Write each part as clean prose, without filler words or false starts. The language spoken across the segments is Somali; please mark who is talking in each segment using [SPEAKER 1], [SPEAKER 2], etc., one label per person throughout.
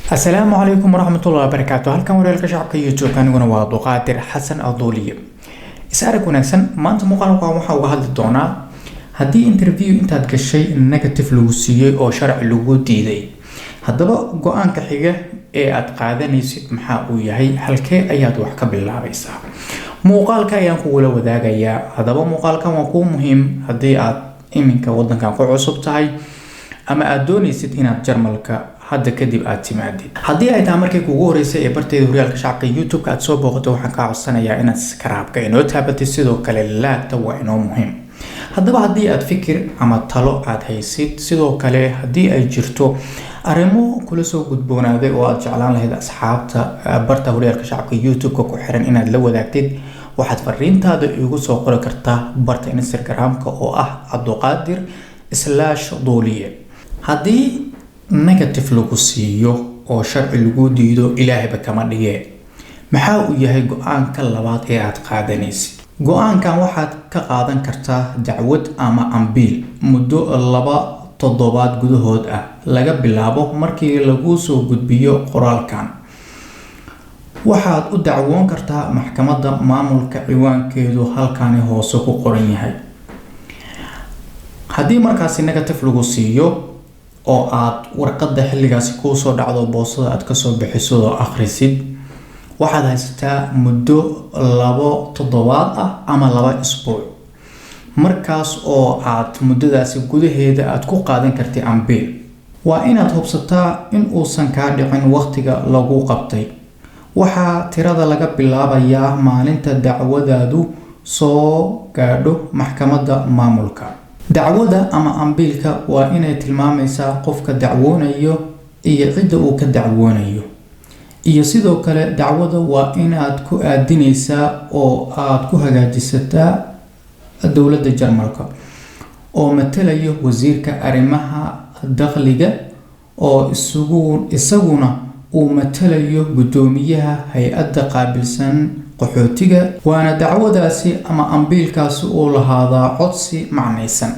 [SPEAKER 1] Asalaamu calaykum waraxmatullahi wabarakaatu. Halkan wareelka shacabka YouTube, aniguna waa Abduqaadir Xasan Aduuliye. Is arag wanaagsan. Maanta muuqaalkan waxaa uga hadli doonaa haddii interview intaad gashay negative lagu siiyey oo sharci lagu diiday, haddaba go-aanka xiga ee aad qaadanaysid maxaa uu yahay? Halkee ayaad wax ka bilaabaysaa? Muuqaalka ayaan kugula wadaagayaa. Haddaba muuqaalkan waa kuu muhiim haddii aad iminka wadankan ku cusub tahay ama aad doonaysid inaad Jarmalka hadda kadib aad timaadid. Haddii ay tahay markii kugu horeysay ee barteeda Horyaalka Shacabka YouTube-ka aad soo booqato, waxaan kaa codsanayaa inaad subscribe-ka inoo taabatid, sidoo kale like-ta waa inoo muhiim. Haddaba haddii aad fikir ama talo aad haysid, sidoo kale haddii ay jirto arrimo kula soo gudboonaaday oo aad jeclaan lahayd asxaabta barta Horyaalka Shacabka YouTube-ka ku xiran inaad la wadaagtid, waxaad fariintaada iigu soo qori kartaa barta Instagram-ka oo ah Cabduqaadir/Duuliye. Haddii negative lagu siiyo oo sharci lagu diido, Ilaahayba kama dhigee, maxaa uu yahay go-aanka labaad ee aad qaadanaysid? Go-aankan waxaad ka qaadan kartaa dacwad ama ambiil muddo 2 toddobaad gudahood ah laga bilaabo markii lagu soo gudbiyo qoraalkan. Waxaad u dacwoon kartaa maxkamadda maamulka ciwaankeedu halkani hoose ku qoran yahay. Haddii markaasi negative lagu siiyo oo aad warqadda xilligaasi kuusoo dhacdo, boosada aad kasoo bixiso oo akhrisid, waxaad haysataa muddo 2 toddobaad ah ama 2 isbuuc, markaas oo aad muddadaasi gudaheeda aad ku qaadan kartid ambiil. Waa inaad hubsataa in uusan kaa dhicin waqtiga lagu qabtay. Waxaa tirada laga bilaabayaa maalinta dacwadaadu soo gaadho maxkamadda maamulka. Dacwada ama ambiilka waa inay tilmaamaysaa qofka dacwoonayo iyo cidda uu ka dacwoonayo, iyo sidoo kale dacwada waa inaad ku aadinaysaa oo aad ku hagaajisataa dowladda Jarmalka oo matalayo wasiirka arrimaha dakhliga, oo isugu isaguna uu matalayo guddoomiyaha hay-adda qaabilsan qaxootiga. Waana dacwadaasi ama ambiilkaasi uu lahaadaa codsi macnaysan,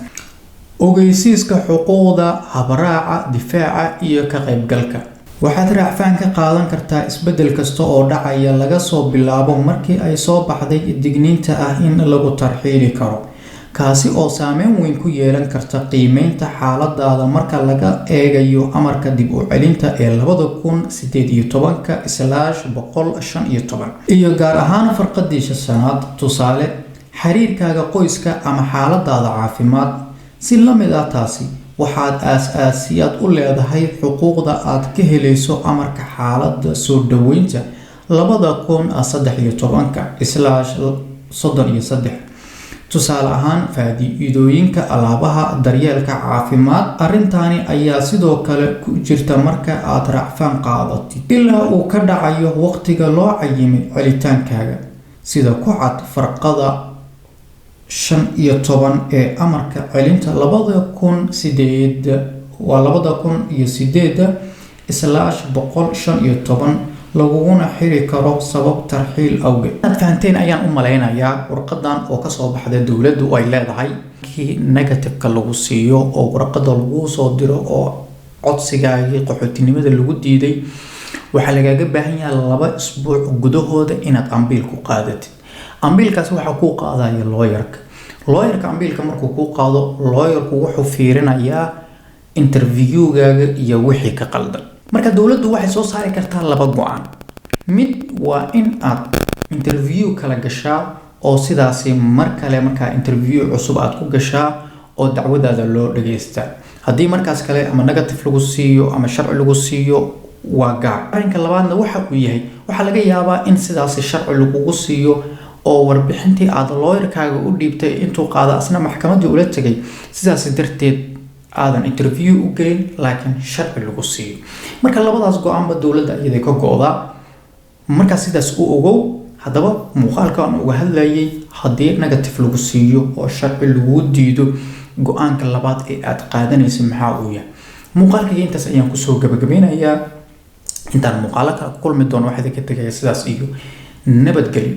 [SPEAKER 1] ogeysiiska xuquuqda, habraaca difaaca iyo ka qaybgalka. Waxaad raacfaan ka qaadan kartaa isbeddel kasta oo dhacaya laga soo bilaabo markii ay soo baxday digniinta ah in lagu tarxiili karo, kaasi oo saameyn weyn ku yeelan karta qiimeynta xaaladaada marka laga eegayo amarka dib u celinta ee 2018/115, iyo gaar ahaan farqadiisa shanaad, tusaale xiriirkaaga qoyska ama xaaladaada caafimaad. Si la mid ah taasi, waxaad aas-aasiyaad u leedahay xuquuqda aad ka helayso amarka xaaladda soo dhaweynta 2013/33, tusaale ahaan faa'iidooyinka alaabaha daryeelka caafimaad. Arrintani ayaa sidoo kale ku jirta marka aad racfaan qaadatid ilaa uu ka dhacayo waqtiga loo cayimay celitaankaaga, sida ku cad farqada 15 ee amarka celinta labada kun sideed waa 2008/115, laguguna xiri karo sabab tarxiil awgeed. Inaad fahanteen ayaan u malaynayaa warqadan oo kasoo baxda dowladdu ay leedahay kii negativeka lagu siiyo oo warqada lagu soo diro oo codsigaagii qaxootinimada lagu diiday, waxaa lagaaga baahan yahay 2 isbuuc gudahooda inaad ambiil ku qaadatid. Ambiilkaasi waxaa kuu qaadaya looyarka. Looyarka ambiilka markuu kuu qaado, looyarku wuxuu fiirinayaa interviewgaaga iyo wixii ka qaldan. Marka dowladdu waxay soo saari kartaa laba go-aan. Mid waa in aad interview kala gashaa oo sidaasi mar kale markaa interview cusub aad ku gashaa oo dacwadaada loo dhageystaa. Haddii markaas kale ama negative lagu siiyo ama sharci lagu siiyo, waa gaar. Arrinka labaadna waxa uu yahay, waxaa laga yaabaa in sidaasi sharci lagugu siiyo oo warbixintii aad looyarkaaga u dhiibtay intuu qaado asna maxkamaddii ula tegay, sidaasi darteed aadan interview u gelin laakiin sharci lagu siiyo. Marka labadaas go-aanba dowladda iyaday ka go-daa. Markaa sidaas u ogow. Haddaba muuqaalka aan uga hadlayay haddii negative lagu siiyo oo sharci lagu diido, go-aanka labaad ee aad qaadanaysa maxaa uu yahay, muuqaalkayga intaas ayaan kusoo gabagabeynayaa. Intaan muuqaalo kale ku kulmi doono, waxaa idinka tegaya sidaas iyo nabadgelyo.